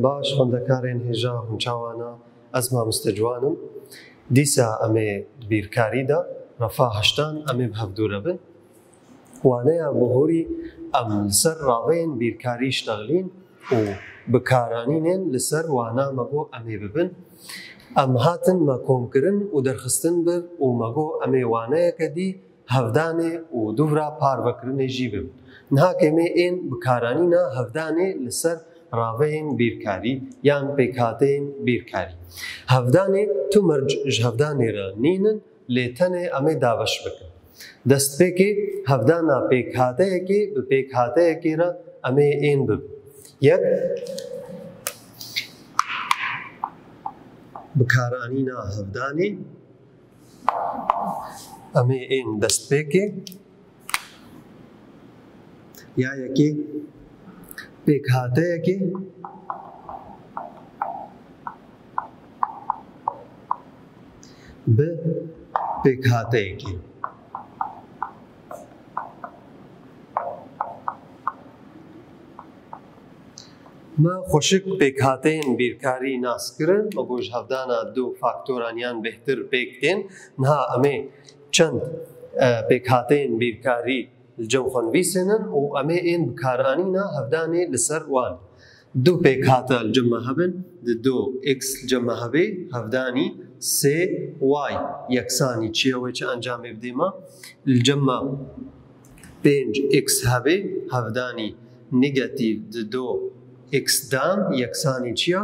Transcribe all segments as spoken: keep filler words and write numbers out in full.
Baş, xwendekarên hêja, hûn çawa ne? Ez mamoste Ciwan im. Dîsa em ê di bîrkarî de, refa heştan, em ê bi hevdû re bin. Waneya bihurî em li ser raveyên bîrkarî ştexilîn û bi karanînên li ser wana me got em ê bibin. Em hatin me kom kirin û derxistin bir û me got em ê waneyeke dî hevdanê û dûvra parvekirinê jî bibin. Niha kê em ê ên bi karanîna hevdanê li ser raveyên bîrkarî yan pêkhateyên bîrkarî. Hevdanê tu merc ji hevdanê re nînin, lê tenê em ê dabeş bikin. Destpêkê hevdana pêkhateyekê bi pêkhateyekê re em ê ên bibin. Yek, bikaranîna hevdanê. Em ê ên destpêkê ya yekê pêkhateyekê bi pêkhateyekê. Me xweşik pêkhateyên bîrkarî nas kirin, me got ji hevdana du faktoran yan bêhtir pêk tên. Niha em ê çend, e, pêkhateyên bîrkarî li cem xwe nivîsînin û em ê ên bikaranîna hevdanê li ser wan. Du pêkhate li cem me hebin, di du x li cem me hebê, hevdanî sê y yeksanî çi ye, wê çi encamê bidê me? Li cem me pênc x hebê, hevdanî negatîf di du x dan yeksanî çi ye?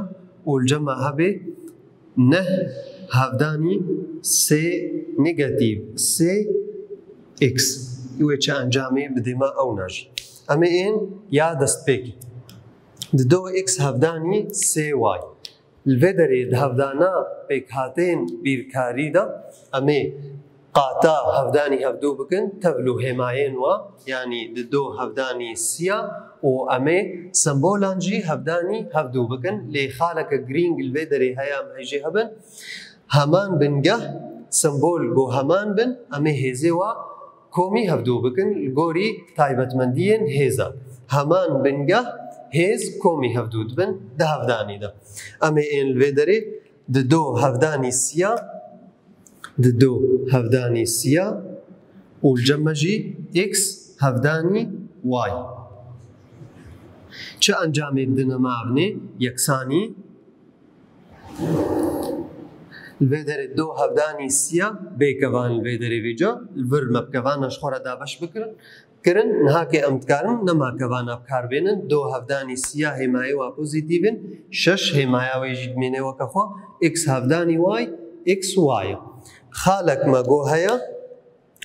Û li cem me hebê neh hevdanî sê negatîf sê x. Wê çi encamê bidê me ewna jî. Em ê ên ya destpêkê. Di du x hevdanî sê y. Li vê derê di hevdana pêkhateyên bîrkarî de em ê qata hevdanî hevdû bikin, tevl û hêmayên wa, yanî di du hevdanî siya û em ê sembolan jî hevdanî hevdû bikin. Lê xaleke girîng li vê derê heye, em hejê hebin. Heman bingeh sembol ku heman bin, em ê hêzê wa komî hevdû bikin li gorî taybetmendiyên hêza. Heman bingeh hêz komî hevdû dibin di hevdanî de. Em ê ên li vê derê di du hevdanî siya, di du hevdanî siya û li cem me jî x hevdanî y. Çi encamê didine me evnê? Yeksanî. Li vê derê du hevdanî siya bê kevan li vê derê vêca, li vir me bi kevana ji xwe re dabeş bikirin, kirin, niha kê em dikarin nema kevana bi kar bênin, du hevdanî siya hêmayê wa pozîtîf in, şeş hêmaya wê jî dimîne weke xwe, x hevdanî y, x y ye. Xalek me got heye,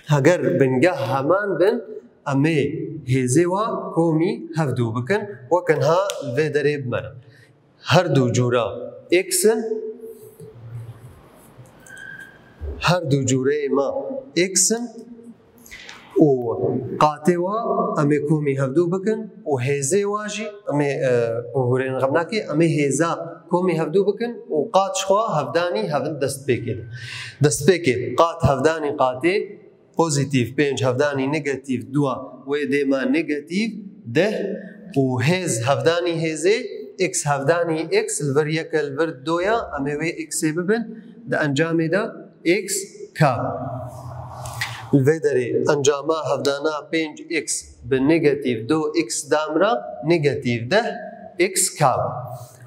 heger bingeh heman bin, em ê hêzê wa komî hevdû bikin, weke niha li vê derê bi me re. Her du cûra x in, her du cûreyê me x in û qatê wa em ê komî hevdû bikin û hêzê wa jî em ê, e, bihûrên xem nakê, em ê hêza komî hevdû bikin û qat ji xwe hevdanî hevin destpêkê de. Destpêkê qat hevdanî qatê pozîtîf pênc hevdanî negatîf dua, wê dê me negatîf deh û hêz hevdanî hêzê, x hevdanî x li vir yek e, li vir du ye, em ê wê xê bibin, di encamê de x k. Li vê derê encama hevdana pênc x bi negatîf du x da me re negatîf deh x k.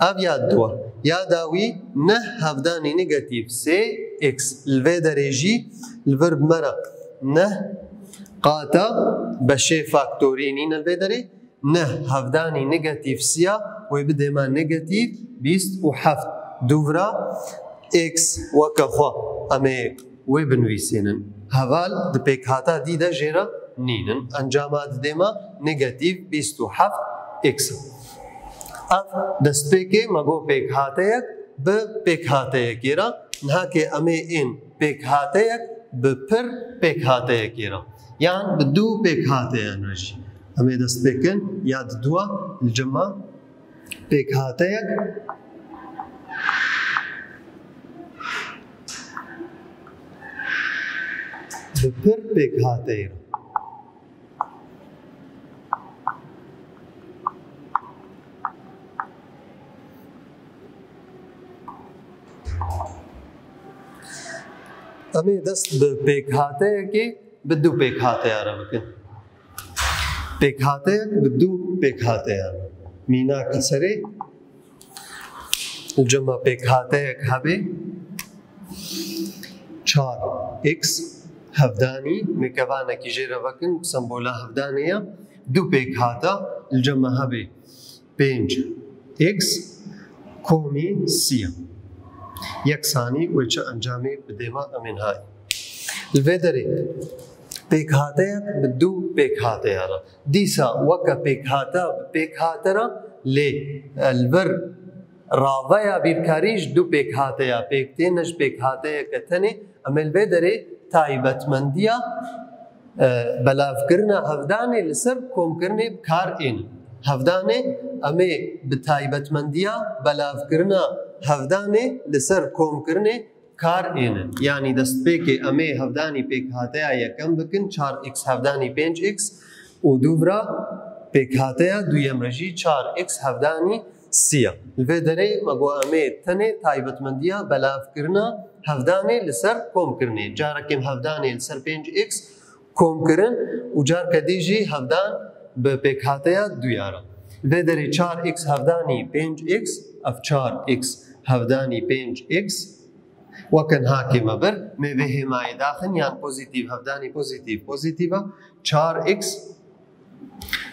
Ev ya dua. Ya dawî neh hevdanî negatîf sê x. Li vê derê jî li vir bi me re neh qata beşê faktorî nîne li vê derê. Neh hevdanî negatîf siya wê bidê me negatîf bîst û heft. Dûvra x weke xwe em ê wê binivîsînin. Heval di pêkhata dî de jê re nînin. Encama didê me negatîf bîst û heft x. Ev destpêkê me got pêkhateyek bi pêkhateyekê re. Niha kê em ê ên pêkhateyek bi pir pêkhateyekê re. Yan bi du pêkhateyan re jî. Em ê dest pê kin ya di dua li cem me pêkhateyek bi pir pêkhateyê re. Em ê dest bi pêkhateyekê bi du pêkhateya re bikin. Pêkhateyek bi du pêkhateya re. Mînak li serê, li cem me pêkhateyek hebe, çar x hevdanî, mêkevanekî jê re vekin, sembola hevdanê ye, du pêkhate li cem me hebe. Pênc x komî sî ye. Yeksanî wê çi encamê bidê me, em ên hayî. Li vê derê pêkhateyek bi du pêkhateya re. Dîsa weke pêkhate bi pêkhate re lê, e, li vir raveya bîrkarî ji du pêkhateya pêk tê, ne ji pêkhateyeke tenê. Em ê li vê derê taybetmendiya, e, belavkirina hevdanê li ser komkirinê bi kar ênin. Hevdanê, em ê bi taybetmendiya belavkirina hevdanê li ser komkirinê kar ênin. Yanî destpêkê em ê hevdanî pêkhateya yekem bikin, çar x hevdanî pênc x û dûvra pêkhateya duyem re jî çar x hevdanî sî ye. Li vê derê me got em ê tenê taybetmendiya belavkirina hevdanê li ser komkirinê. Carekê em hevdanê li ser pênc x kom kirin û carke dî jî hevdan bi pêkhateya duya re. Li vê derê çar x hevdanî pênc x, ev çar x hevdanî pênc x, weke niha kê me bir, me vê hêmayê daxin, yan pozîtîf hevdanî pozîtîf, pozîtîf e, çar x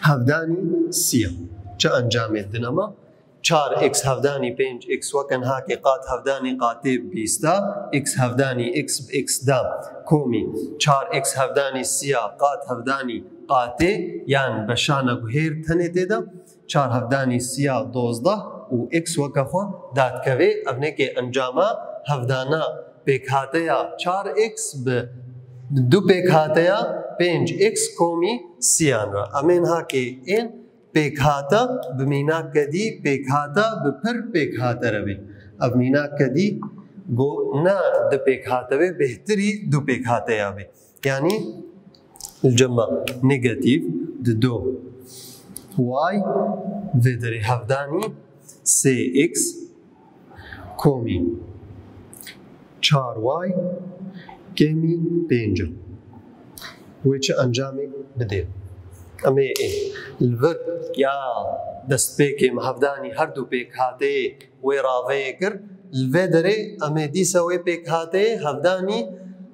hevdanî sî ye. Çi encamê didine me? Çar x hevdanî pênc x weke niha kê qat hevdanî qatê bîst e, x hevdanî x bi x de komî çar x hevdanî sî ye qat hevdanî qatê, yan beşa neguhêr tenê tê de, çar hevdanî sî ye dozdeh û x weke xwe dadikeve. Ev neke encama hevdana pêkhateya çar x bi du pêkhateya pênc x komî sî yan re. Em ê niha kê ên pêkhate bi mînake dî pêkhate bi pir pêkhate re bê. Ev mînake dî got ne du pêkhate bê, bêhtirî du pêkhateya bê. Yanî li cem me negatîf di do y, vê derê hevdanî sê x komî çar y kêmî pênc e. Wê çi encamê bidê? Em ê ê li vir ya destpêkê me hevdanî her du pêkhateyê wê raveyê kir. Li vê derê em ê dîsa wê pêkhateyê hevdanî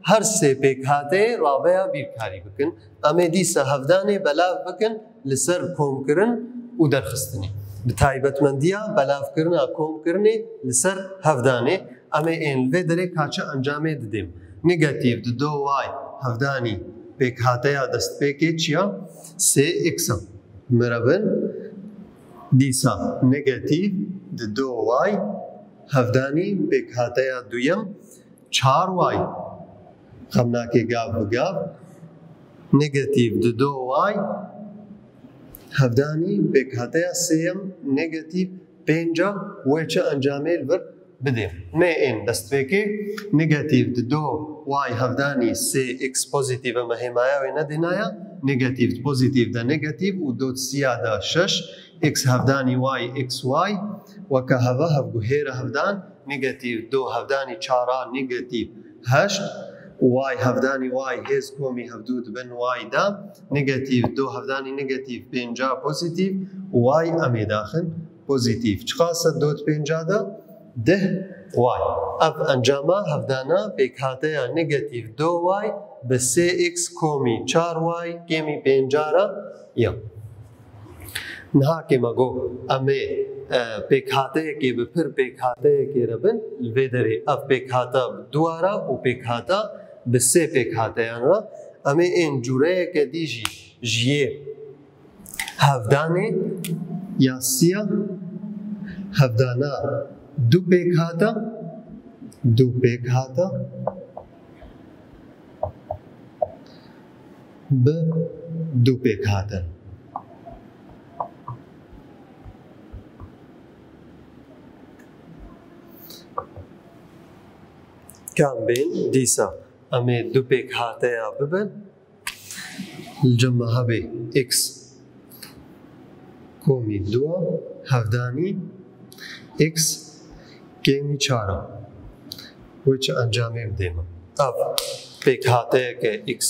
her sê pêkhateyê raveya bîrkarî bikin. Em ê dîsa hevdanê belav bikin li ser komkirin û derxistinê. Bi taybetmendiya belavkirina komkirinê li ser hevdanê, em ê ên li vê derê ka çi encamê didêm. Negatîf di do y hevdanî pêkhateya destpêkê çi ya? Sê x e. Mirevin dîsa negatîf di do y hevdanî pêkhateya duyem çar y. Xem nake gav bi gav. Negatîf di do y hevdanî pêkhateya sêyem negatîf pênc e, wê çi encamê li vir bidê? Me ên destpêkê negatîf di do y hevdanî sê x pozîtîf e, me hêmaya wê nedînaya. Negatîf di pozîtîf de negatîf û dot sî ya de şeş, x hevdanî y x y, weke heve hevguhêre hevdan, negatîf do hevdanî çar a negatîf heşt, y hevdanî y hêz komî hevdû dibin y de, negatîf do hevdanî negatîf pênc a pozîtîf, y em ê daxin pozîtîf. Çiqas e dot pênc a de? Deh y. Ev encama hevdana pêkhateya negatîf do y bi sê x komî çar y kêmî pênc a re ye. Niha kê me got em ê, e, pêkhateyekê bi pir pêkhateyekê re bin, li vê derê ev pêkhate bi duwa re û pêkhate bi sê pêkhateyan re, em ê ên cûreyeke dî jî ji yê hevdanê ya sî ya hevdana du pêkhate, du pêkhate, bi du pêkhate. Kam bên dîsa em ê du pêkhateya bibin? Li cem me hebe x komî dua hevdanî x kêmî çar a. Wê çi encamê bidê me? Ev pêkhateyeke x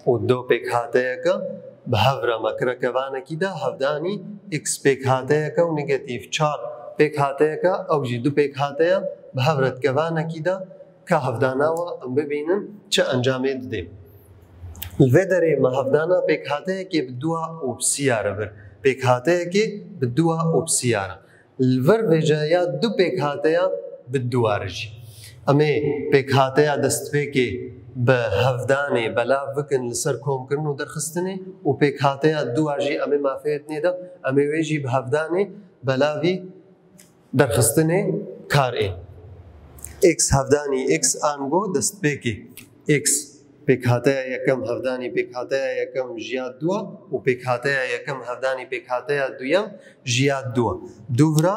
û do pêkhateyeke bi hev re me kire kevanekî de hevdanî x pêkhateyeke û negatîf çar pêkhateyeke, ew jî du pêkhateya bi hev re di kevanekî de ka hevdana we em bibînin çi encamê didê. Li vê derê me hevdana pêkhateyekê bi dua û bi siya re bir. Pêkhateyekê bi dua û bi siya re. Li vir vêca ya du pêkhateya bi dua re jî. Em ê pêkhateya destpêkê bi hevdanê belav bikin li ser komkirin û derxistinê û pêkhateya dua jî em ê mafê dinê de, em ê wê jî bi hevdanê belavî derxistinê kar ê. X hevdanî x ango destpêkê. X pêkhateya yekem hevdanî pêkhateya yekem ji ya dua û pêkhateya yekem hevdanî pêkhateya duyem ji ya dua. Dûvra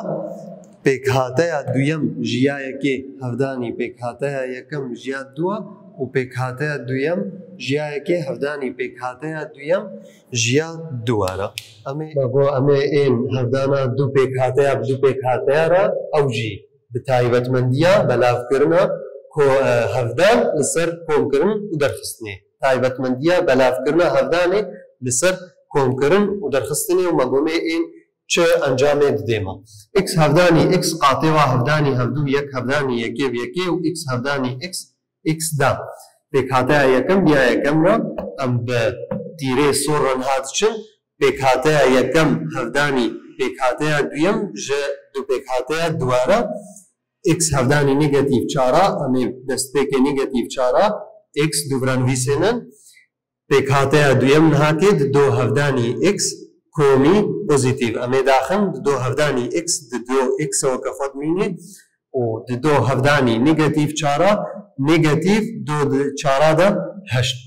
pêkhateya duyem ji ya yekê hevdanî pêkhateya yekem ji ya dua û pêkhateya duyem ji ya yekê hevdanî pêkhateya duyem ji ya dua re. Em ê, me got, em ê ên hevdana du pêkhateya bi du pêkhateya re, ew jî bi taybetmendiya belavkirina ko-, e, hevdan li ser komkirin û derxistinê. Taybetmendiya belavkirina hevdanê li ser komkirin û derxistinê û me got em ê ên çi encamê didê me. X hevdanî x qatê wa hevdanî hevdû yek hevdanî yekê bi yekê û x hevdanî x, x da. Pêkhateya yekem bi ya yekem re em bi tîrê sor re niha diçin. Pêkhateya yekem hevdanî pêkhateya duyem ji du pêkhateya dua re. X hevdanî negatîf çar a, em ê destpêkê negatîf çar a, x dûvira nivîsênin. Pêkhateya duyem niha kê di do hevdanî x komî pozîtîf. Em ê daxin di do hevdanî x, di do x e weke xwe dimînê û di do hevdanî negatîf çar a, negatîf do di çar a de heşt.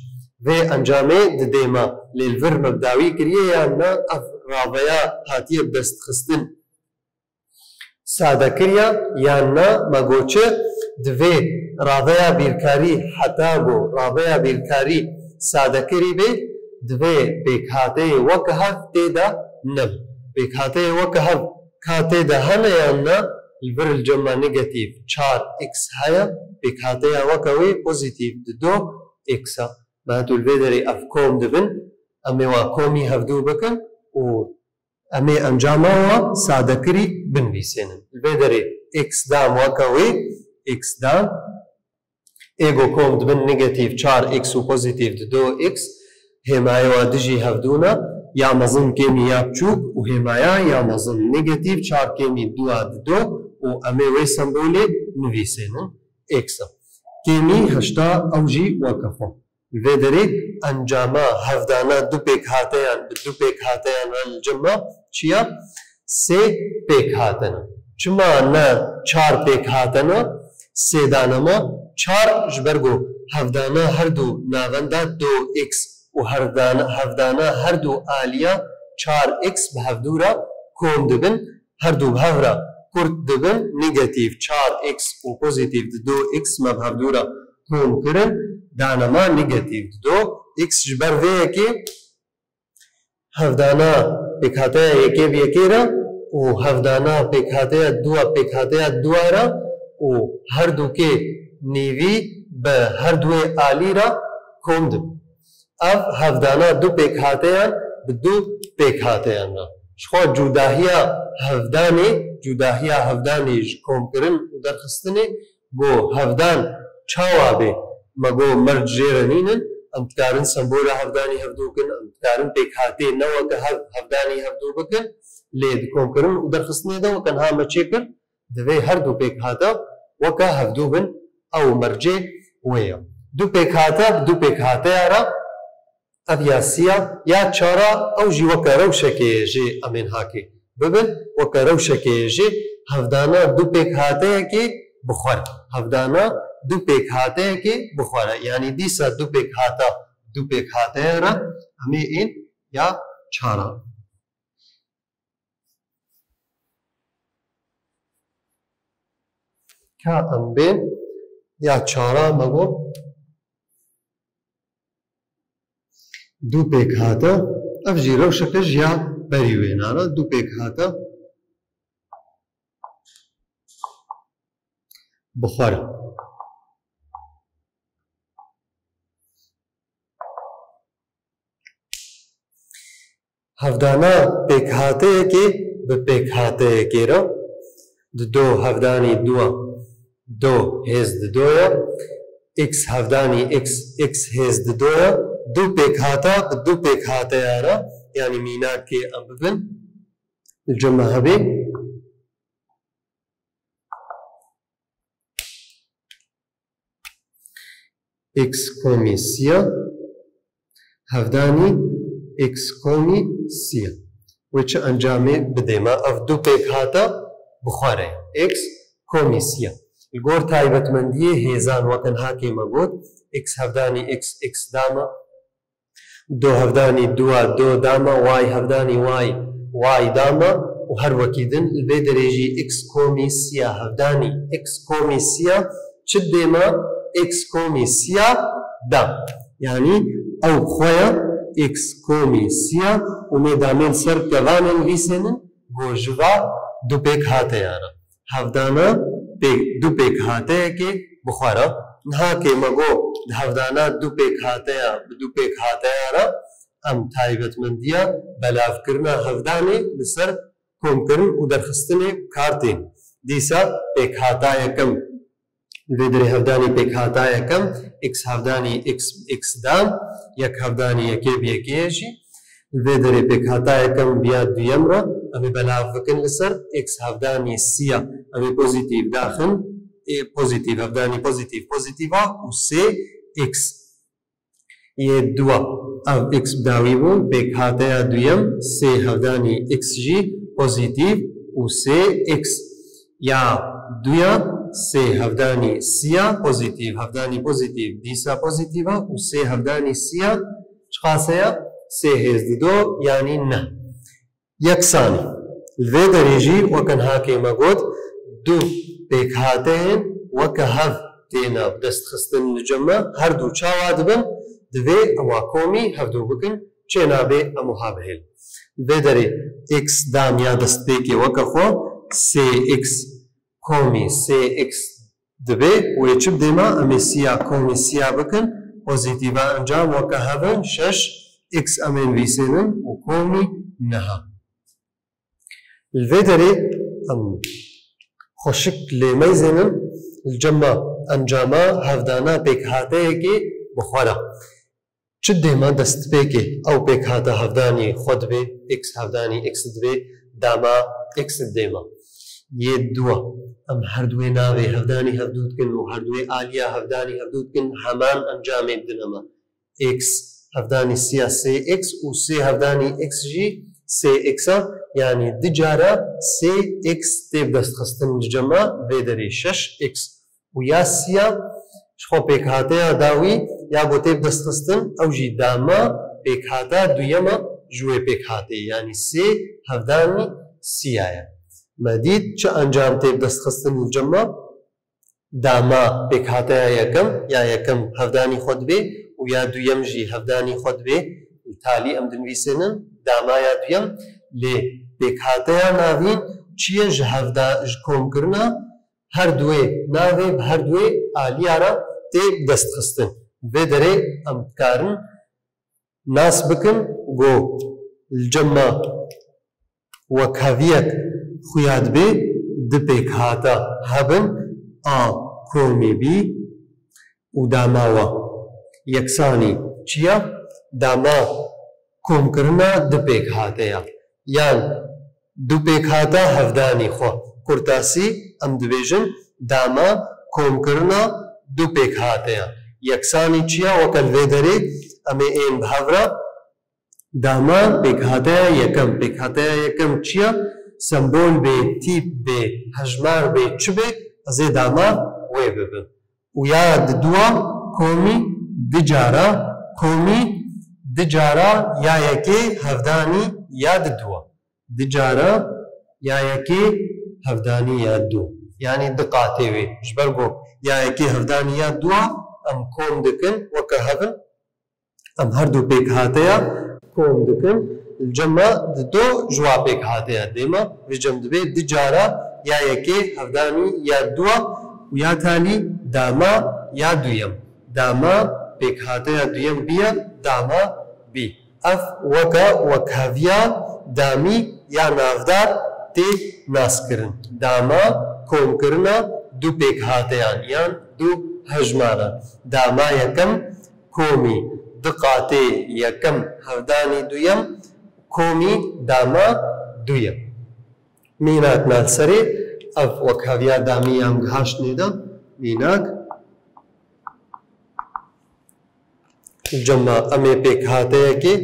Vê encamê didê me lê li vir me bi dawî kiriye yan na ev raveya hatiye bi dest xistin sade kiriya yan na me got çi? Divê raveya bîrkarî heta ku raveya bîrkarî sade kirî bê, divê pêkhateyê weke hev tê de nebe. Pêkhateyê weke hev ka tê de hene yan na, li vir li cem me negatîf çar x heye, pêkhateya weke wê pozîtîf di do x e. Me tu li vê derê ev kom dibin, em ê wa komî hevdû bikin û em ê encama wa sadekirî binivîsênin. Li vê derê x dam weke wê, x dam, ê go kom dibin negatîf çar x û pozîtîf di do x, hêmayê wa dijî hevdû ne, ya mezin kêmî ya biçûk û hêmaya ya mezin negatîf çar kêmî dua di do û em ê wê sembolê nivîsênin x. Kêmî heşta ew jî weke xwe. Li vê derê encama hevdana du pêkhateyan bi du pêkhateyan re li cem me çi ye? Sê pêkhatene. Çima ne çar pêkhatene? Sêdane me çar ji ber ku hevdana her du navenda do x û herdana, hevdana her du aliya çar x bi hevdû re kom dibin. Her du bi hev re kurt dibin, negatîf çar x û pozîtîf di do x me bi hevdû re kom kirin, dane me negatîf di do x. Ji ber vê yekê hevdana pêkhateya yekê bi yekê re û hevdana pêkhateya dua pêkhateya dua re û her dukê nîvî bi her duê alî re kom dibin. Ev hevdana du pêkhateyan bi du pêkhateyan re. Ji xwe cudahiya hevdanê, cudahiya hevdanê ji komkirin û derxistinê, go hevdan çawa bê? Me go merc jê re nînin, em dikarin sembola hevdanî hevdû kin, em dikarin pêkhatê ne weke hev, hevdanî hevdû bikin, lê di komkirin û derxistinê de weke niha me çêkir, divê her du pêkhate weke hevdû bin, ew mercê wê ye. Du pêkhate bi du pêkhateya re, ev ya siya, ya çara, ew jî weke rewşekê jê em ên hakê bibin, weke rewşekê jê hevdana du pêkhateyekê bi xwe re. Hevdana du pêkhateyekê bi xwe re. Yanî dîsa du pêkhata, du pêkhateye re em ê ên ya çara. Ka em bên ya çara me got du pêkhate, ev jî rewşeke ji ya berî wênan e, du pêkhate bi xwe re. Hevdana pêkhateyekê bi pêkhateyekê re, di do hevdanî dua, do hêz di do ye, x hevdanî x, x hêz di do ye, du pêkhata bi du pêkhateya re, yanî mînakê em bibin, li cem me hebê. X komî siya, hevdanî x komî siya. Wê çi encamê bidê me? Ev du pêkhata bi xwe re ye. X komî siya. Li gor taybetmendiyê hêzan, weke niha kê me got, x hevdanî x, x da me, do hevdanî dua, do da me, y hevdanî y, y da me û her wekî din. Li vê derê jî x komî siya hevdanî x komî siya çi dê me? X komî siya da. Yanî ew bi xwe ye x komî siya û mê damên ser kevanên vîsênin go ji va du pêkhateyan re. Hevdana pê-, du pêkhateyekê bi xwe re. Niha kê me got di hevdana du pêkhateya bi du pêkhateya re em taybetmendiya belavkirina hevdanê li ser komkirin û derxistinê bi kar tên. Dîsa pêkhata yekem, li vê derê hevdanî pêkhata yekem, x hevdanî x, x da, yek hevdanî yekê bi yekê ye jî. Li vê derê pêkhata yekem bi ya duyem re, em ê belav bikin li ser x hevdanî siya, em ê pozîtîf daxin, ê, pozîtîf, hevdanî pozîtîf, pozîtîf a û sê x. Yê dua, ev x bi dawî bû, pêkhateya duyem, sê hevdanî x jî pozîtîf û sê x. Ya duya, sê hevdanî siya pozîtîf, hevdanî pozîtîf, dîsa pozîtîf a û sê hevdanî siya çiqas e ya? Sê hêz dido, yanî neh. Yeksanî. Li vê derê jî weke niha kê me got, du pêkhateyên weke hev têne destxistin li cem me, her du çawa dibin, divê ewa komî hevdu bikin, çê nabe em wiha bihêlin. Li vê derê x dam ya destpêkê weke xwe sê x komî sê x dibe, wê çi bidê me? Em ê siya komî siya bikin, pozîtîva encam weke hev in, şeş x em ê nivîsênin û komî neha. Li vê derê em xweşik lê meyzênin, li cem me encama hevdana pêkhateyekê bi xwe re. Çi dê me destpêkê? Ew pêkhata hevdanî xwe dibe, x hevdanî x dibe, dama x dê me. Yê dua, em her duwê navê hevdanî hevdû dikin û her duwê aliya hevdanî hevdû dikin, heman encamê didine me. X hevdanî siya sê x û sê hevdanî x jî sê x a, yanî du cara sê x tê bi destxistin li cem me, vê derê şeş x. Û ya siya ji xwe pêkhateya dawî ya ku tê bi destxistin, ew jî dama pêkhata duyema ji wê pêkhateyê, yanî sê hevdanî siya ye. Me dît çi encam tê bi destxistin li cem me? Dama pêkhateya yekem, ya yekem hevdanî xwe dibe û ya duyem jî hevdanî xwe dibe. Li talî em dinivîsênin dama ya duyem, lê pêkhateya navîn çi ye? Ji hevda-, ji komkirina her duwê navê bi her duwê aliya re tê destxistin. Vê derê em dikarin nas bikin ku li cem me wekheviyek xuya dibe, di pêkhata hebin, a komî bî û dama wa yeksanî çi ya? Dama komkirina du pêkhate ya. Yan du pêkhata hevdanî xwe. Kurtasî em dibêjin dama komkirina du pêkhate ya. Yeksanî çi ya? Weke li vê derê em ê ên bi hev re dama pêkhateya yekem. Pêkhateya yekem çi ya? Sembol bê, tîp bê, hejmar bê, çi bê, ez ê dama wê bibim. Û ya di dua komî du cara, komî du cara ya yekê hevdanî ya di dua. Du cara ya yekê hevdanî ya du. Yanî du qatê wê. Ji ber ku ya yekê hevdanî ya dua em kom dikin, weke hev in, em her du pêkhateya kom dikin. Li cem me di do ji wa pêkhateya dê me, vê cem dibe du cara ya yekê hevdanî ya dua û ya talî dama ya duyem. Dama pêkhateya duyem bî ya dama bî. Ev weke wekheviya damî ya navdar tê naskirin. Dama komkirina du pêkhateyan yan du hejmaran. Dama yekem komî du qatê yekem hevdanî duyem komî dama duyem. Mînak nal serê ev wekheviya damî ya em gihaştinê de mînak. Li cem me em ê pêkhateyekê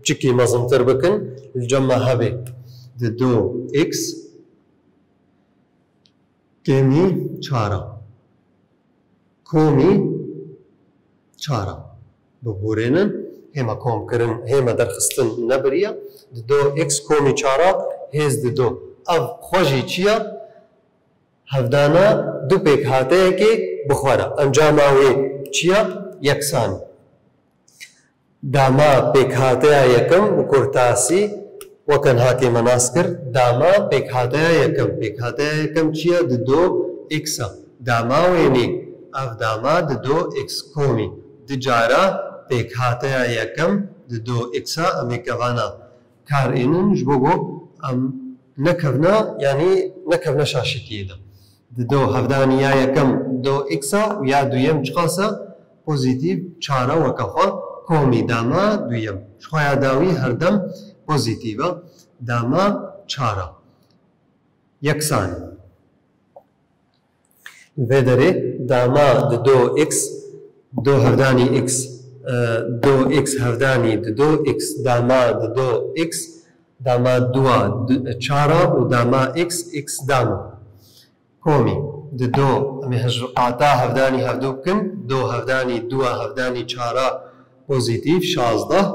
çikî mezintir bikin. Li cem me hebe di do x kêmî çara komî çara. Bibûrênin, hêma komkirin, hêma derxistin nebiriye. Di do x komî çara hêz di do. Ev xwe jî çi ye? Hevdana du pêkhateyekê bi xwe re. Encama wê çi ye? Yeksan. Dama pêkhateya yekem bi kurtasî weke niha kê me nas kir. Dama pêkhateya yekem. Pêkhateya yekem çi ye? Di do x e. Dama wênî, ev dama di do x komî. Du cara pêkhateya yekem di do x e, em ê kevana kar ênin ji bo ku em nekevna, yanî nekevna şaşitiyê de. Di do hevdanî ya yekem do x e û ya duyem çiqas e? Pozîtîf çar e weke xwe, komî dama duyem. Ji xwe ya dawî herdem pozîtîf e. Dama çar e. Yeksan e. Li vê derê dama di do x, do hevdanî x, e, do x hevdanî di do x, dama di do x, dama dua du, çar e û dama x, x dama. Komî di do, em ê hej-, qata hevdanî hevdu bikin, do hevdanî dua hevdanî çar e pozîtîf şazdeh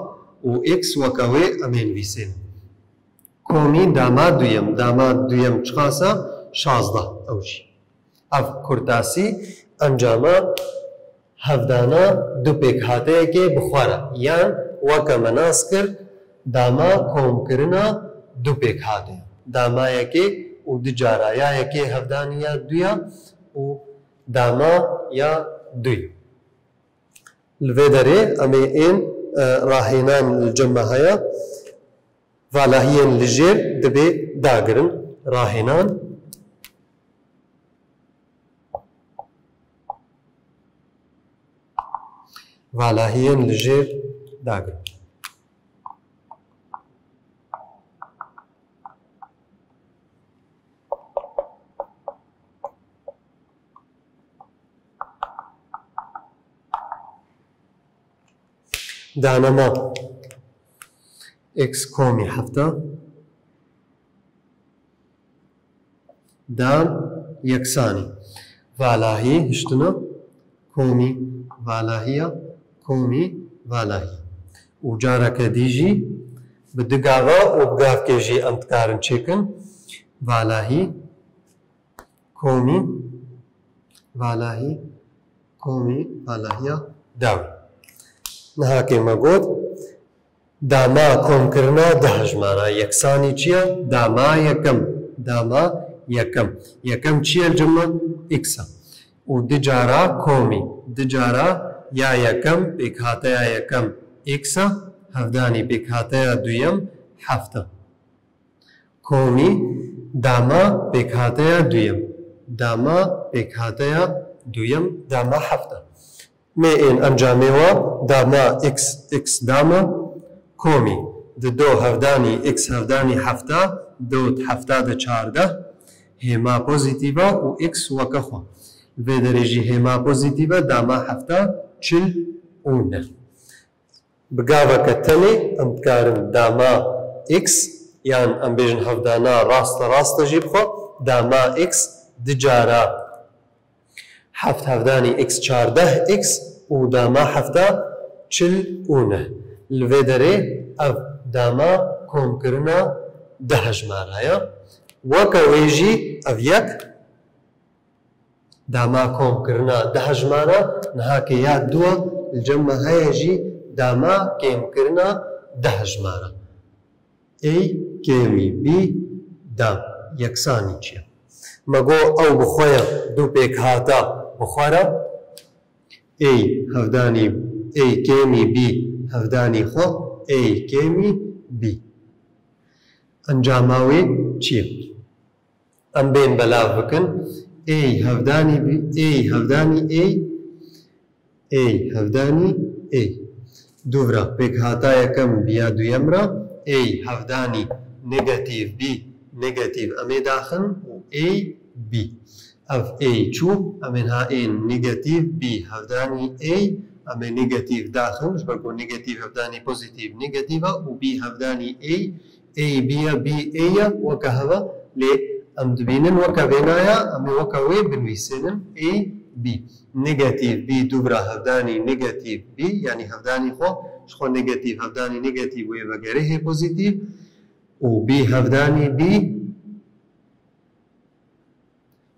û x weke wê em ê nivîsên. Komî dama duyem, dama duyem çiqas e? Şazdeh ew jî. Ev kurtasî encama hevdana du pêkhateyekê bi xwe re, yan weke me nas kir, dama komkirina du pêkhateyê. Dama yekê û du cara, ya yekê hevdanî ya duya û dama ya duy. Li vê derê em ê ên, e, rahênan li cem me heye. Valahiyên li jêr dibê dagirin. Rahênan. Valahiyên li jêr dagirin. Danema x komî hefta. Dan yeksanî. Valahî hiştina. Komî valahiya. Komî valahiya. Û careke dî jî bi du gava û bi gavkê jî em dikarin çêkin. Valahî. Komî, valahî, komî, valahiya dawî. Niha kê me got, dama komkirina du hejmara yeksanî çi ye? Dama yekem, dama yekem. Yekem çi ye li cem me? X e. Û du cara komî, du cara ya yekem, pêkhateya yekem x e, hevdanî pêkhateya duyem heft e. Komî, dama pêkhateya duyem. Dama pêkhateya duyem, dama heft e. Mê ên encamê wa, dama x, x dama, komî. Di do hevdanî x hevdanî heft e, dot heft e de çardeh. Hêma pozîtîf e û x weke xwe. Vê derê jî hêma pozîtîf e, dama heft e, çil û neh. Bi gaveke tenê em dikarin dama x, yan em bêjin hevdana raste raste jî bixwe, dama x du cara heft hevdanî x çardeh x û dama hefta çil û neh. Li vê derê ev dama komkirina du hejmara ye. Weke wê jî ev yek, dama komkirina du hejmara, niha ke ya dua li cem me heye jî dama kêmkirina du hejmara. A kêmî B dam yeksanî çi ye? Me got ew bi xwe ye, du pêkhata bi xwe re. A hevdanî, A kêmî B hevdanî xwe, A kêmî B. Encama wê çi ye? Em bên belav bikin. A hevdanî B, A hevdanî A, A hevdanî A. Dûvra pêkhata yekem bi ya duyem re, A hevdanî negatîf B, negatîf em ê daxin û A B. Ev A çû, em ê niha ên negatîf B hevdanî A, em ê negatîf daxin, ji ber ku negatîf hevdanî pozîtîf negatîf e û B hevdanî A, A B ya, B A ya, weke hev e, lê em dibînin weke vêna ya, em ê weke wê binivîsînin, A B. Negatîf B dûvra hevdanî negatîf B, yanî hevdanî xwe, ji xwe negatîf, hevdanî negatîf wê vegerê hê pozîtîf û B hevdanî B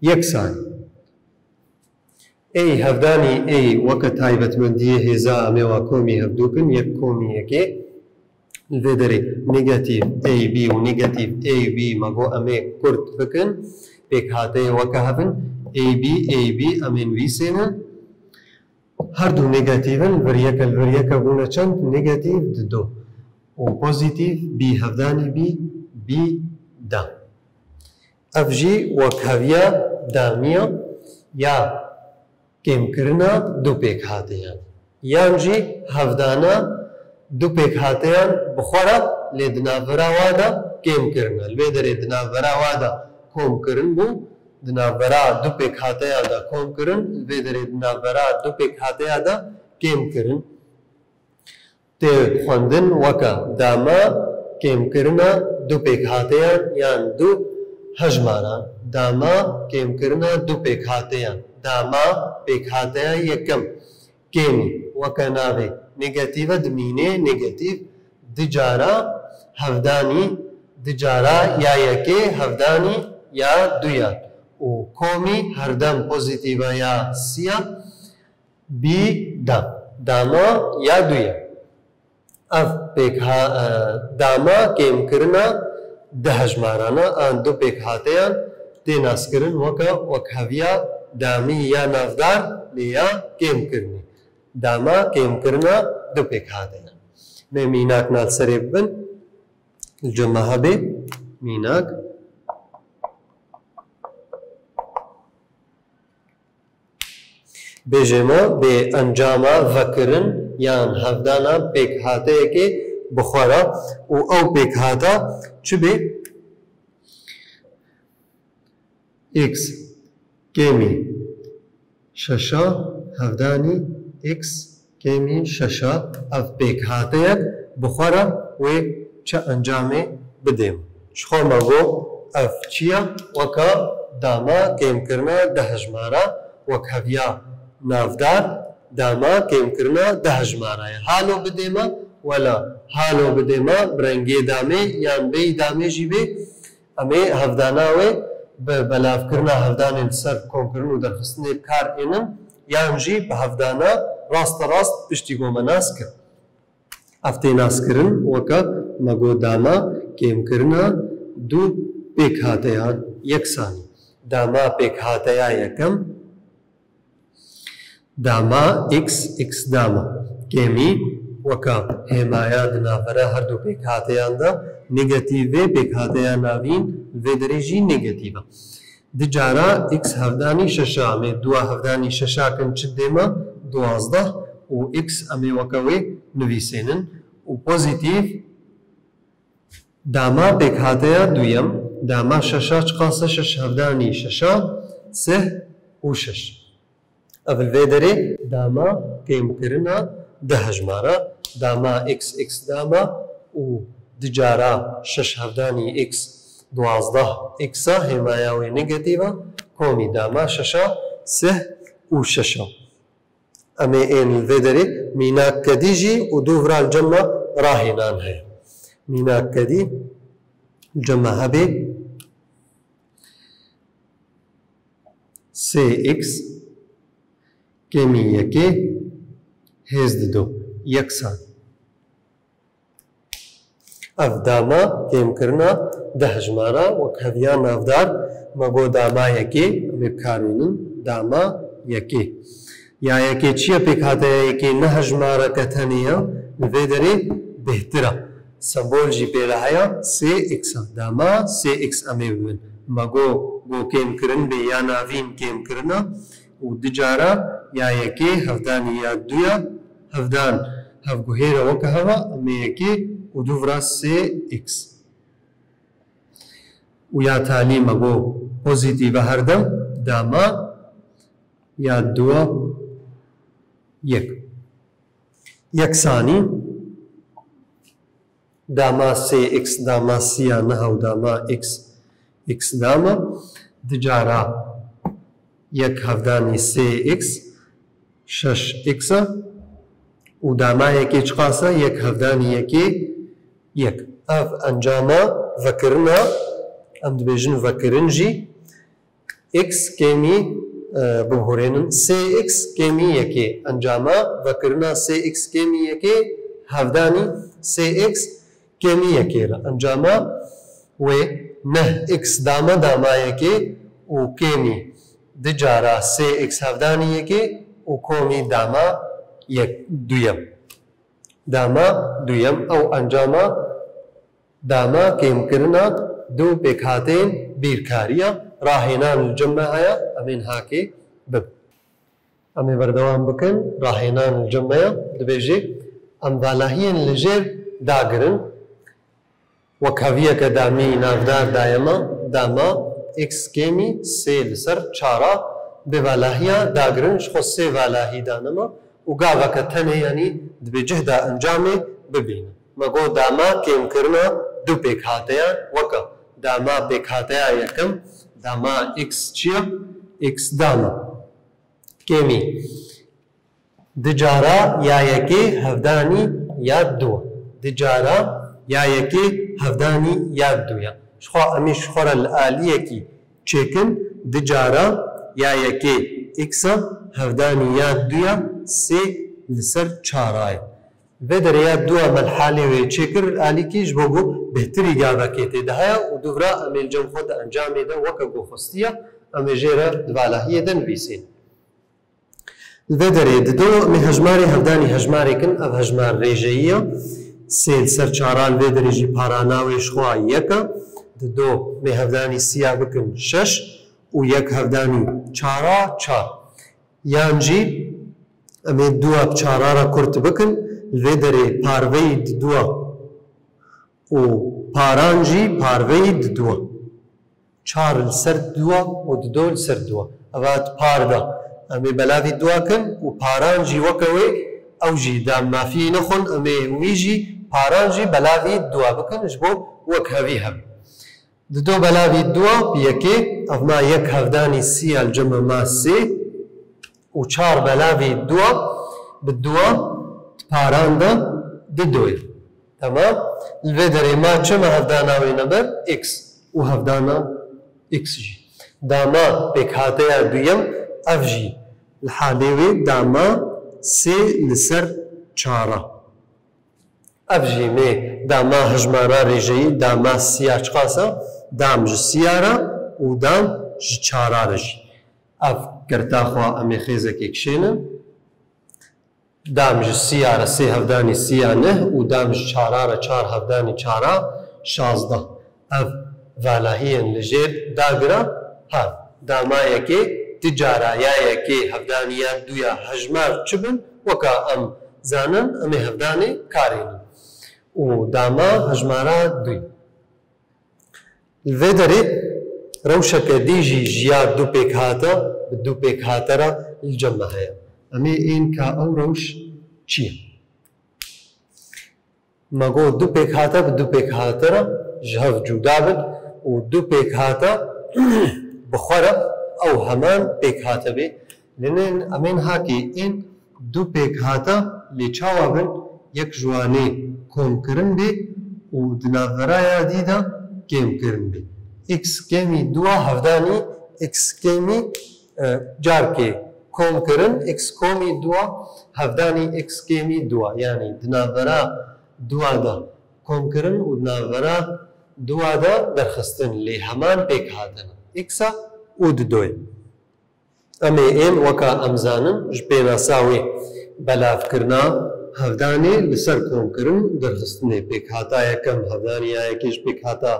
yeksan. A hevdanî A weke taybetmendiyê hêza em ê wa komî hevdû kin, yek komî yekê. Li vê derê negatîf A B û negatîf A B me got em ê kurt bikin. Pêkhateyê weke hev in. A B, A B em ê nivîsînin. Her du negatîf in, vir yeke li vir yeke bûne çend? Negatîf didu. Û pozîtîf B hevdanî B, B da. Ev jî wekheviya damiya ya kêmkirina du pêkhateyan. Yan jî hevdana du pêkhateyan bi xwe re, lê di navbera wa de kêmkirina. Li vê derê di navbera wa de komkirin bû, di navbera du pêkhateya de komkirin, li vê derê di navbera du pêkhateya de kêmkirin. Tê xwendin weke dama kêmkirina du pêkhateyan yan du hejmaran. Dama kêmkirina du pêkhateyan. Dama pêkhateya yekem kêmî weke navê negatîf e, dimîne negatîf. Du cara hevdanî, du cara ya yekê hevdanî ya duyan. Û komî herdem pozîtîf e ya sî ya. B da. Dama ya duyan. Ev pêkha-, e, dama kêmkirina du hejmarana an du pêkhateyan tê naskirin weke wekheviya damî ya navdar lê ya kêmkirinê. Dama kêmkirina du pêkhateyan. Me mînak na li serê bibin. Li cem me hebê mînak. Bêje me bê encama vekirin yan hevdana pêkhateyekê bi xwe re û ew pêkhata çi bê? X kêmî şeşa hevdanî x kêmî şeşa ev pêkhateyek bi xwe re wê çi encamê bidê? Ji xwe me got ev çi ye? Weke dama kêmkirina du hejmara wekheviya navdar dama kêmkirina du hejmara ye. Halo bidê me, wela halo bidê me bi rengê damê yan bêyî damê jî bê. Em ê hevdana wê bi belavkirina hevdanên li ser komkirin û derxistinê bi kar ênin, yan jî bi hevdana rasterast piştî ku me nas kir. Ev tê naskirin weke me got dama kêmkirina du pêkhateyan yeksanî. Dama pêkhateya yekem, dama x, x dama kêmî weke hêmaya di navbera her du pêkhateyan de negatîf bê, pêkhateya navîn li vê derê jî negatîf e. Du cara x hevdanî şeşa, em ê dua hevdanî şeşa kin çi dê me? Duwazdeh û x em ê weke wê nivîsênin û pozîtîf dama pêkhateya duyem, dama şeşa çiqas e? Şeş hevdanî şeşa, sih û şeş. Ev li vê derê dama kêmkirina du hejmara, dama x, x dama û du cara şeş hevdanî x, duwazdeh x a, hêmaya wê negatîf e, komî dama şeşa, sih û şeşa. Em ê ên li vê derê mînak kedî jî û dûvra li cem me rahênan heye. Mînak kedî li cem me hebê sê x kêmî yekê hêz dido yeksan. Ev dama kêmkirina du hejmara wekheviya navdar, me got dama yekê, em ê bi kar bînin, dama yekê. Ya yekê çi ye? Pêkhateya yekê ne hejmareke tenê ye, li vê derê bêhtir e. Sembol jî pê re heye sê x e. Dama sê x em ê bibin. Me got, got kêmkirin bê ya navîn kêmkirin e û du cara ya yekê hevdanî ya du ya hevdan hevguhêre weke hev e, em ê yekê û du vira sê x. Û ya talî me got pozîtîf e her dem, dama ya du a yek. Yeksanî, dama sê x, dama sî ya neh û dama x, x dama, du cara yek hevdanî sê x, şeş x e û dama yekê çiqas e? Yek hevdanî yekê yek. Ev encama vekirina, em dibêjin vekirin jî, x kêmî, e, bibihurênin, sê x kêmî yekê. Encama vekirina sê x kêmî yekê hevdanî sê x kêmî yekê re. Encama wê neh x dama dama yekê û kêmî du cara sê x hevdanî yekê û komî dama yek, duyem. Dama duyem, ew encama dama kêmkirina du pêkhateyên bîrkariya. Rahênan li cem me heye, em ên hakê bibin. Em ê berdewam bikin. Rahênan li cem me ye, dibêje, em valahiyên li jêr dagirin. Wekheviyeke damî navdar daye me, dama x kêmî sê li ser çar a, bi valahiya dagirin ji xwe sê valahî dane me û gaveke tenê, yanî dibê cihda encamê bibîne. Me got dama kêmkirina du pêkhateyan weke dama pêkhateya yekem, dama x çi ye? X dama kêmî du cara ya yekê hevdanî ya du. Du cara ya yekê hevdanî ya du ya. Ji xwe em ê ji xwe re li aliyekî çêkin, du cara ya yekê x e hevdanî ya du ya sê li ser çar a ye. Vê derê ya du a me li halê wê çêkir alîkî ji bo ku bêhtirî gavekê tê de heye û dûvra em ê li cem xwe di encamê de weke ku xwestiye em ê jê re di valahiyê de nivîsîn. Li vê derê di do em ê hejmarê hevdanî hejmarê kin, ev hejmar rêjeyî ye. Sê li ser çar a li vê derê jî parana wê ji xwe yek e. Di do em ê hevdanî sî ya bikin şeş û yek hevdanî çar a çar. Yan jî em ê du a bi çar a re kurt bikin, li vê derê parveyî di du a û paran jî parveyî di du a. Çar li ser du a û di do li ser du a. Eva di par de em ê belavî du a kin û paran jî weke wê, ew jî dam mafiyê nexwin, em ê wî jî paran jî belavî du a bikin ji bo wekhevî hebin. Di do belavî du a bi yekê, ev ma yek hevdanî sî ya li cem me ma sê û çar belavî du a bi du a di paran de di do ye. Temam. Li vê derê ma çi me hevdana wê neber? X. Û hevdana x jî. Dama pêkhateya duyem, ev jî li halê wê dama sê li ser çar a. Ev jî mê dama hejmara rêjeyî, dama sî ya çiqas e? Dam ji sî ya re û dam ji çar a re jî. Ev girta xwe em ê xêzekê kişênin. Dam ji sî ya re sê hevdanî sî ya neh û dam ji çar a re çar hevdanî çar a şazdeh. Ev valahiyên li jêr dagira hev. Dama yekê, du cara ya yekê hevdanî ya du ya hejmar çi bin, weka em zanin, em ê hevdanê karê nin. Û dama hejmara du. Li vê derê rewşeke dî jî ji ya du pêkhate bi du pêkhate re li cem me heye. Em ê ên ka ew rewş çi ye? Me got du pêkhate bi du pêkhate re ji hev cuda bin û du pêkhate bi xwe re ew heman pêkhate bê. Lê nên em ên hakê ên du pêkhate lê çawa bin, yek ji wan ê komkirin bê û di navbera ya dî de kêmkirin bê. X kêmî du a hevdanî x kêmî, e, carkê komkirin, x komî du a hevdanî x kêmî du a. Yanî di navbera du a de komkirin û di navbera du a de derxistin, lê heman pêk hatin. X a û di do ye. Em ê ên weka em zanin ji pênasa wê belavkirina Hevdanê li ser komkirin û derxistinê. Pêkhata yekem hevdanî ya yekê ji pêkhata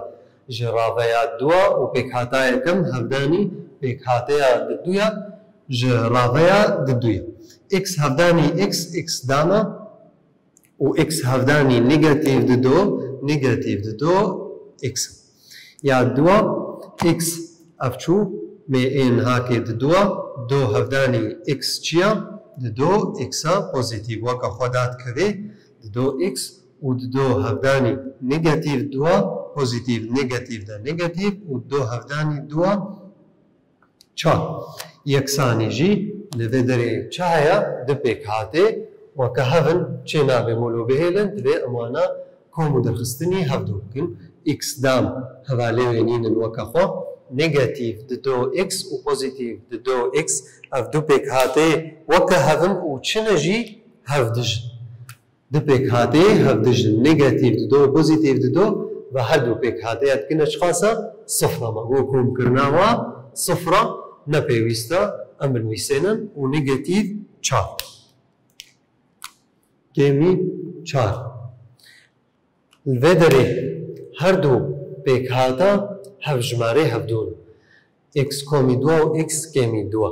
ji raveya dua û pêkhata yekem hevdanî pêkhateya di duya ji raveya di duya. X hevdanî x, x dama û x hevdanî negatîf di do, negatîf di do x. Ya dua x ev çû mê ên hakê di dua, do hevdanî x çiya? Di do x a pozîtîf. Weke xwe dadikevê di do x û di do hevdanî negatîf dua, pozîtîf, negatîf de negatîf û do hevdanî dua çar. Yeksanî jî li vê derê çi heye? Di pêkhatê weke hev in, çê nabe molo bihêlin, divê em wana kom û derxistinî hevdu bikin. X dam hevalê wê nînin weke xwe. Negatîf di do x û pozîtîf di do x, ev du pêkhatê weke hev in û çi ne jî hevdij in. Du pêkhatê hevdij in, negatîf di do, pozîtîf di do ve her du pêkhateya dikine çiqasa? Sifra. Me got komkirina wa sifra, ne pêwîst e em binivîsênin û negatîf çar. Kêmî çar. Li vê derê her du pêkhata hevjimarê hevdû ne. X komî dua û x kêmî dua.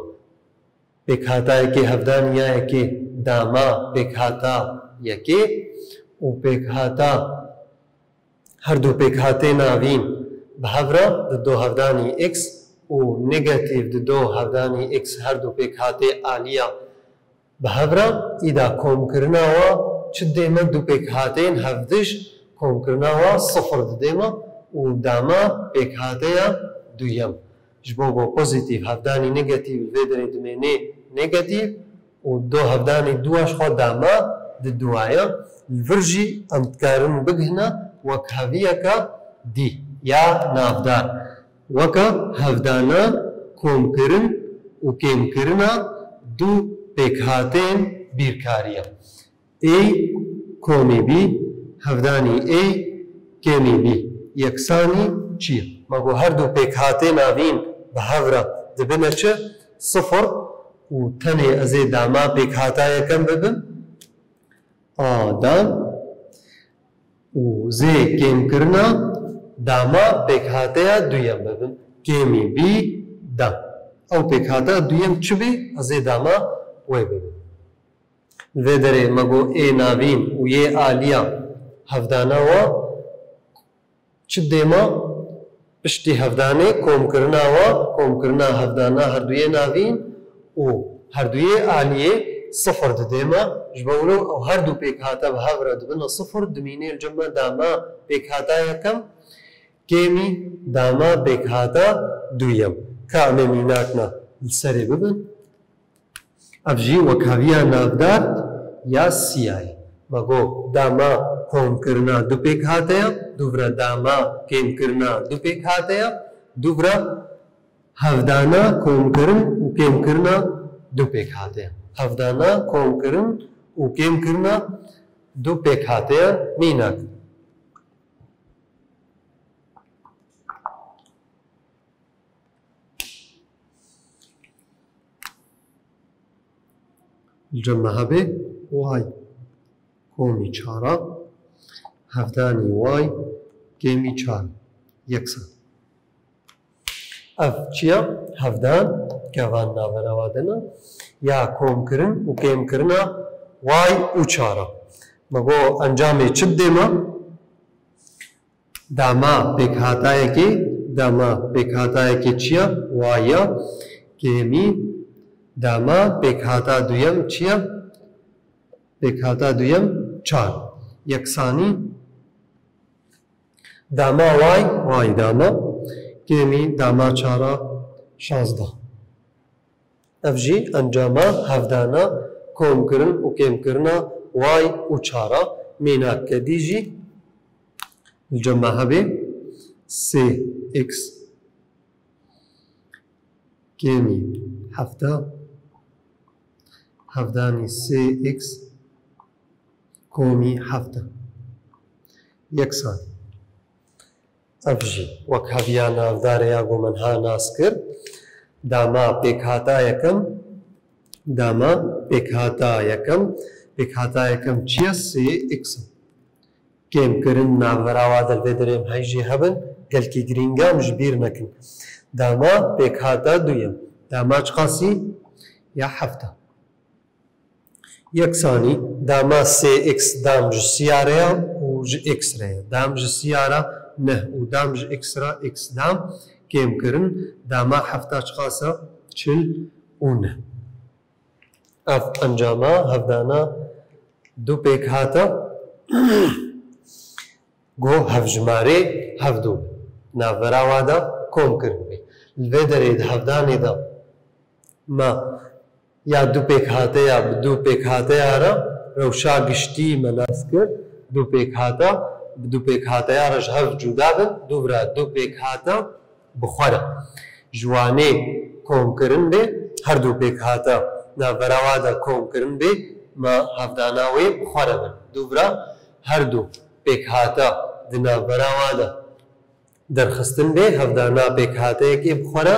Pêkhata yekê hevdanî ya yekê dama pêkhata yekê û pêkhata, her du pêkhatê navîn bi hev re di do hevdanî x û negatîf di do hevdanî x, her du pêkhatê aliya bi hev re, îda komkirina wa çi didê me? Du pêkhateyên hevdij komkirina wa sifir didê me û dama pêkhateya duyem. Ji bo bo pozîtîf hevdanî negatîf li vê derê dimênê negatîf û do hevdanî dua ji xwe dama di duaya. Li vir jî em dikarin bigihine wekheviyeke dî ya navdar. Weke hevdana, komkirin û kêmkirina du pêkhatên bîrkariya. A komî B, hevdanî A kêmî B yeksanî çi ye? Me got her du pêkhatê navîn bi hev re dibine çi? Sifir û tenê ez ê dama pêkhata yekem bibim. A dam û zê kêmkirina dama pêkhateya duyem bibim. Kêmî B dam. Ew pêkhata duyem çi bê, ez ê dama wê bibim. Li vê derê me got ê navîn û yê aliya hevdana wa çi didê me? Piştî hevdanê komkirina wa, komkirina hevdana herduyê navîn û herduyê aliyê sifir didê me. Ji bo wilo ew her du pêkhate bi hev re dibine sifir, dimînê li cem me dama pêkhata yekem, kêmî dama pêkhata duyem. Ka em ê mînakna li serê bibin. Ev jî wekheviya navdar ya siyayê. Me got dama komkirina du pêkhateya, dûvre dama kêmkirina du pêkhateya, dûvre hevdana komkirin û kêmkirina du pêkhateya. Hevdana komkirin û kêmkirina du pêkhateya mînak. Li cem me hebe y komî çar a, hevdanî y kêmî çar, yeksan. Ev çi ye? Hevdan, kevan navera wa de ne, ya komkirin û kêmkirina y û çar a. Me got encamê çi didê me? Dama pêkhatayekê, dama pêkhatayekê çi ye? Y ye. Kêmî dama pêkhata duyem çi ye? Pêkhata duyem çar. Yeksanî dama y, y dama. Kêmî dama çar a şazdeh. Ev jî encama hevdana komkirin û kêmkirina y û çar a. Mînak kedî jî li cem me hebe sê x kêmî heft a, hevdanî sê x komî heft a. Yeksan. Ev jî wek heviya navdarê ya ku min ha nas kir, dama pêkhata yekem, dama pêkhata yekem Pêkhata yekem çi ye? Sê x e. Kêmkirin navbera wa de li vê derê em hey jî hebin, gelkî girîng e, em ji bîr nekin. Dama pêkhata duyem. Dama çiqasî? Ya hefta. Yeksanî, dama sê x dam ji siya re ye û ji x re ye. Dam ji siya re neh û dam ji x re x dam. Kêmkirin, dama hefta çiqas e? Çil û neh. Ev encama hevdana du pêkhata go hevjimarê hevdû navbera wa de kom kirin bê. Li vê derê di hevdanê de me ya du pêkhateya bi du pêkhateya re rewşa giştî me nas kir. Du pêkhata bi du pêkhateya re ji hev cuda bin, dûvra du pêkhata bi xwe re. Ji wanê komkirin bê, her du pêkhata navbera wa de komkirin bê, me hevdana wê bi xwe re bin. Dûvra her du pêkhata di navbera wa de derxistin bê, hevdana pêkhateyekê bi xwe re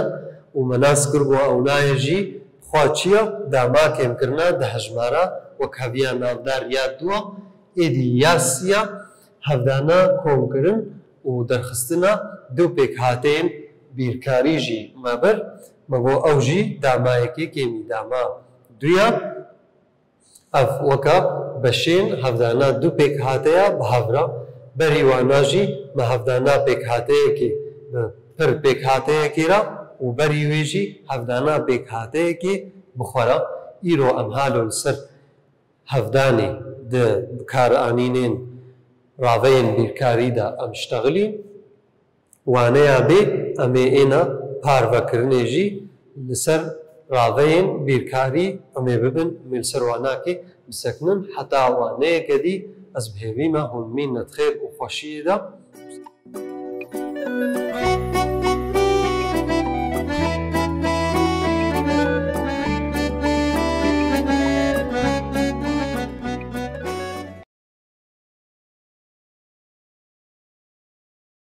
û me nas kir ku ew nayê jî bi xwe çi ye, dama kêmkirina di hejmara wekheviya navdar ya du a, êdî ya sî ya, hevdana komkirin û derxistina du pêkhateyên bîrkarî jî me bir, me got ew jî damayekê kêmî dama du ya. Ev weke beşên hevdana du pêkhateya bi hev re, berî wana jî me hevdana pêkhateyekê bi pir pêkhateyekê re û berî wê jî hevdana pêkhateyekê bi xwe re. Îro em halo li ser hevdanê di bikaranînên raveyên bîrkarî de em ştexilîn. Waneya bê em ê êna parvekirinê jî li ser raveyên bîrkarî em ê bibin, em ê li ser wanakê bisekinin. Heta waneyeke dî ez bi hêvî me hûn mîn ne di xêr û xweşiyê de.